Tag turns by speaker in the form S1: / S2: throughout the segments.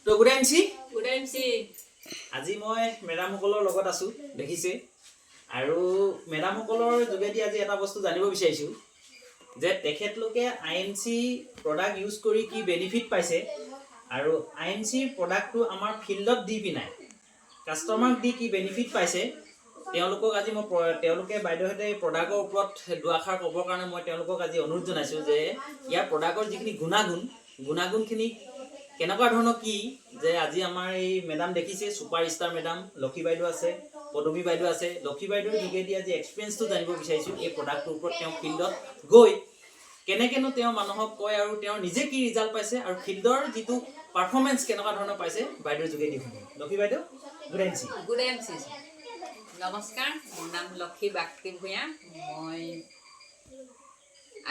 S1: তো good M C.
S2: Good MC.
S1: আজি মই মেডামসকলৰ লগত আছোঁ, দেখিছে। আৰু মেডামসকলৰ যোগেদি আজি এটা বস্তু জানিব বিচাৰিছোঁ যে তেখেতলোকে আইএমচি প্ৰডাক্ট ইউজ কৰি কি বেনিফিট পাইছে আৰু আইএমচিৰ প্ৰডাক্টটো আমাৰ ফিল্ডত দি পিনাই কাষ্টমাৰক দি কি বেনিফিট পাইছে। তেওঁলোকক আজি মই তেওঁলোকে বাইদেউহঁতে এই প্ৰডাক্টৰ ওপৰত দুআষাৰ ক'বৰ কাৰণে মই তেওঁলোকক আজি অনুৰোধ জনাইছোঁ যে ইয়াৰ প্ৰডাক্টৰ যিখিনি গুণাগুণ, গুণাগুণখিনি কেনেকুৱা ধৰণৰ কি, যে আজি আমাৰ এই মেডাম দেখিছে, ছুপাৰ ষ্টাৰ মেডাম লক্ষী বাইদেউ আছে, পদবী বাইদেউ আছে। লক্ষী বাইদেউৰ যোগেদি আজি এক্সপিৰিয়েঞ্চটো জানিব বিচাৰিছোঁ এই প্ৰডাক্টটোৰ ওপৰত। তেওঁ ফিল্ডত গৈ কেনেকেনো তেওঁ মানুহক কয় আৰু তেওঁ নিজে কি ৰিজাল্ট পাইছে আৰু ফিল্ডৰ যিটো পাৰফৰ্মেঞ্চ কেনেকুৱা ধৰণৰ পাইছে, বাইদেউৰ যোগেদি শুনিম। লক্ষী বাইদেউ, good MC.
S2: Good MC. নমস্কাৰ, মোৰ নাম লক্ষী বাক্তি ভূঞা। মই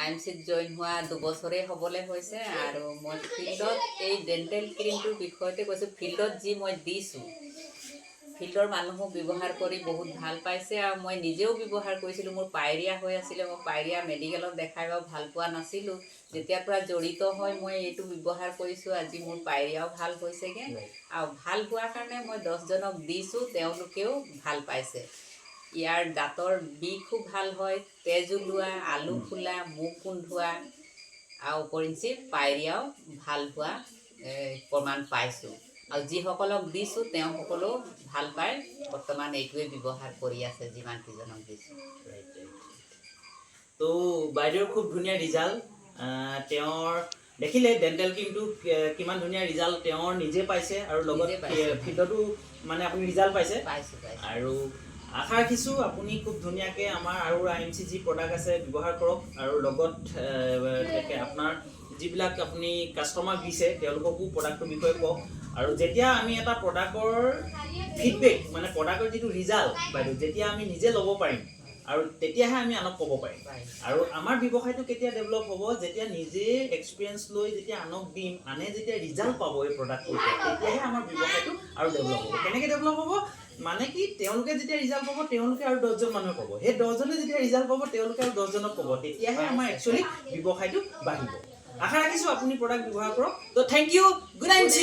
S2: আইএমচিত জইন হোৱা 2 বছৰেই হ'বলৈ হৈছে আৰু মই ফিল্ডত এই ডেণ্টেল ক্ৰীমটোৰ বিষয়তে কৈছোঁ। ফিল্ডত যি মই দিছোঁ, ফিল্ডৰ মানুহো ব্যৱহাৰ কৰি বহুত ভাল পাইছে আৰু মই নিজেও ব্যৱহাৰ কৰিছিলোঁ। মোৰ পায়ৰিয়া হৈ আছিলে। মই পায়ৰিয়া মেডিকেলত দেখাই বাৰু ভাল পোৱা নাছিলোঁ। যেতিয়াৰ পৰা জড়িত হৈ মই এইটো ব্যৱহাৰ কৰিছোঁ, আজি মোৰ পায়ৰিয়াও ভাল হৈছেগৈ আৰু ভাল হোৱাৰ কাৰণে মই 10জনক দিছোঁ, তেওঁলোকেও ভাল পাইছে। ইয়াৰ দাঁতৰ বিষো ভাল হয়, তেজ ওলোৱা, আলু ফুলা, মুখ গোন্ধোৱা আৰু উপৰিঞ্চি পায়ৰিয়াও ভাল হোৱা প্ৰমাণ পাইছোঁ আৰু যিসকলক দিছোঁ, তেওঁসকলেও ভাল পায়। বৰ্তমান এইটোৱে ব্যৱহাৰ কৰি আছে, যিমান কেইজনক দিছোঁ।
S1: তো বাইদেউৰ খুব ধুনীয়া ৰিজাল্ট তেওঁৰ দেখিলে। ডেণ্টেল ক্ৰীমটো কিমান ধুনীয়া ৰিজাল্ট তেওঁৰ নিজে পাইছে আৰু লগত
S2: নিজে পাইছে।
S1: ফিল্ডতো মানে আপুনি ৰিজাল্ট পাইছে।
S2: পাইছোঁ, পাইছোঁ।
S1: আৰু আশা ৰাখিছোঁ আপুনি খুব ধুনীয়াকৈ আমাৰ আৰু আইএমচি যি প্ৰডাক্ট আছে ব্যৱহাৰ কৰক আৰু লগত আপোনাৰ যিবিলাক আপুনি কাষ্টমাৰক দিছে, তেওঁলোককো প্ৰডাক্টটোৰ বিষয়ে কওক। আৰু যেতিয়া আমি এটা প্ৰডাক্টৰ ফিডবেক, মানে প্ৰডাক্টৰ যিটো ৰিজাল্ট বাইদেউ, যেতিয়া আমি নিজে ল'ব পাৰিম আৰু তেতিয়াহে আমি আনক ক'ব পাৰিম। আৰু আমাৰ ব্যৱসায়টো কেতিয়া ডেভেলপ হ'ব? যেতিয়া নিজে এক্সপিৰিয়েঞ্চ লৈ যেতিয়া আনক দিম, আনে যেতিয়া ৰিজাল্ট পাব এই প্ৰডাক্টটোৰ ওপৰত, তেতিয়াহে আমাৰ ব্যৱসায়টো আৰু ডেভেলপ হ'ব। কেনেকৈ ডেভেলপ হ'ব? মানে কি, তেওঁলোকে যেতিয়া ৰিজাল্ট পাব, তেওঁলোকে আৰু 10জন মানুহে ক'ব। সেই 10জনে যেতিয়া ৰিজাল্ট পাব, তেওঁলোকে আৰু 10জনক ক'ব। তেতিয়াহে আমাৰ একচুৱেলি ব্যৱসায়টো বাঢ়িব। আশা ৰাখিছোঁ আপুনি প্ৰডাক্ট ব্যৱহাৰ কৰক। তো thank you, good MC.